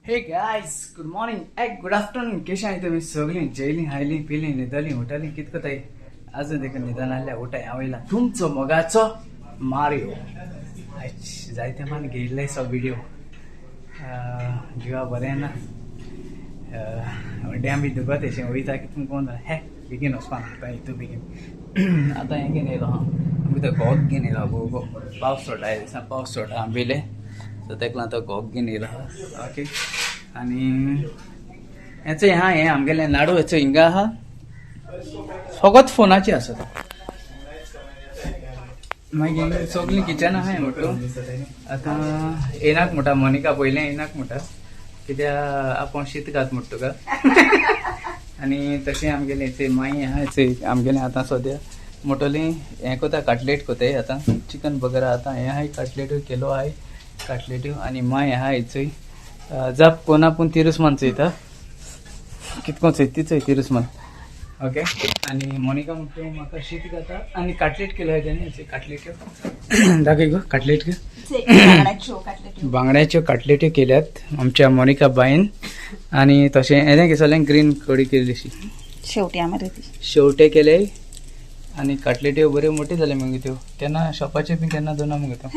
Hey guys, good morning, एक good afternoon. कशी आहाय तुमी सगळीं? जेयलीं, खायलीं, पिलीं, न्हिदलीं, उठलीं? कित कोताय? अजून देखून न्हिदन आहल्या. उठाय, हांव येयला तुमचो मोगाचो मारियो. आयज जायते मान घेयल्ले सो व्हिडिओ. जिवा बरें ना, डॅम बी दुखत अशें वयता. कितून कोण हे बेगीन वचपाक आतां हितू बेगीन. आतां हें घेवन येयलो हांव, आमी तो गोग घेवन येयलो. गो पावस सोडटा ह्या दिसा, पावस सोडटा आंबेले, सो तेका लागून तो गोग घेवन येयलो. ओके, आनी हेचो हा, हें आमगेलें नाडू हेचो हिंगा आहा. फकत फोनाचे आसा. मागीर सगळीं किचन आहा म्हणटू. आतां येनाक म्हणटा मोनिका, पयलें येनाक म्हणटा, कित्याक आपूण शीत घात म्हणटा तुका. आनी तशें आमगेलें ते माई आहा ते आमगेलें. आतां सद्या मोटोली हें कोता, काटलेट कोताय आतां, चिकन बगर. आतां हें आहाय, काटलेट्यो केलो आहाय, काटलेट्यो. आनी माय आहा हेचोय जाप कोना, पूण तिरूस मान चोयता कितको चोय ती चोय तिरूस मान. ओके, आनी मोनिका म्हणटा म्हाका शीत घाता. आनी काटलेट केलो आहाय तेणें, काटलेट्यो दाखय गो, काटलेट. बांगड्याच्यो काटलेट्यो केल्यात आमच्या मोनिका बाईन. आनी तशें हें कितें जालें, ग्रीन कडी केली अशी. शेवटी आमरे ती. शेवटे केले आनी काटलेट्यो बऱ्यो मोट्यो जाल्यो मागीर त्यो. केन्ना शॉपाच्यो बी केन्ना दोना मुगो तो.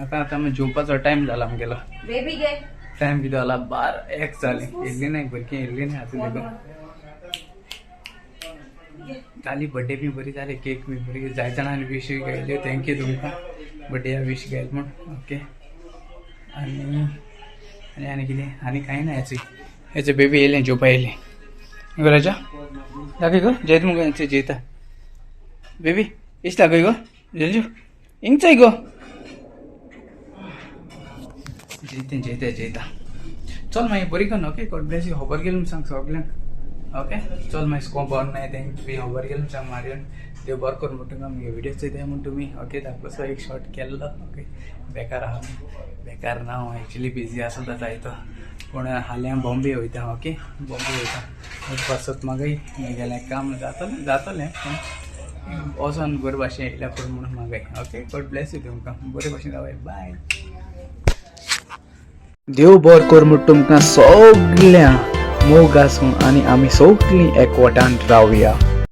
आतां आतां आमी जेवपाचो टायम जाला आमगेलो. बेबी गे. टायम कितें जाला? 12-1 जाली. येयल्ली नाय भुरगीं, येयल्ली नाय आजून देखून. जाली बड्डे बी बरी जाली, केक बी बरी. जाय जाणांनी विश गायल्यो, thank you तुमकां बड्डे विश गायल म्हूण. ओके, आनी आनी आनी कितें? आनी कांय ना. हेचे हेचे बेबी येयलें, जेवपा येयलें गो. राजा दाखय गो, जेयत मुगो हेंचे, जेयता बेबी. इश दाखय गो जेजू, हिंग चोय गो. जेयते जेयता जेयता. चल मागीर बरी कर. Okay, God Blaise you. खबर गेली म्हूण सांग सगल्यांक. ओके, चल मागीर. स्कोप बरो नाय तेंक बी खबर गेली म्हूण सांग मारियन. देव बरो कर म्हणटा तुमकां. मुगे व्हिडियो चोयताय म्हूण तुमी. ओके, धाकलोसो एक शॉर्ट केल्लो. ओके, बेकार आहा, बेकार ना हांव, एक्चुली बिजी आसता जायतो, पूण हाल्यां बॉम्बे वयता. ओके, बॉम्बे वयता पासत म्हाका म्हगेलें काम जातलें जातलें, पूण वचोन बरे भाशेन येयल्या पुरो म्हणून मागाय. ओके, गॉड ब्लेस you तुमकां. बरे भाशेन रावाय, बाय. देव बरो कर म्हूण तुमकां सगळ्यां. मोग आसूं आनी आमी सगळीं एकवटान रावया.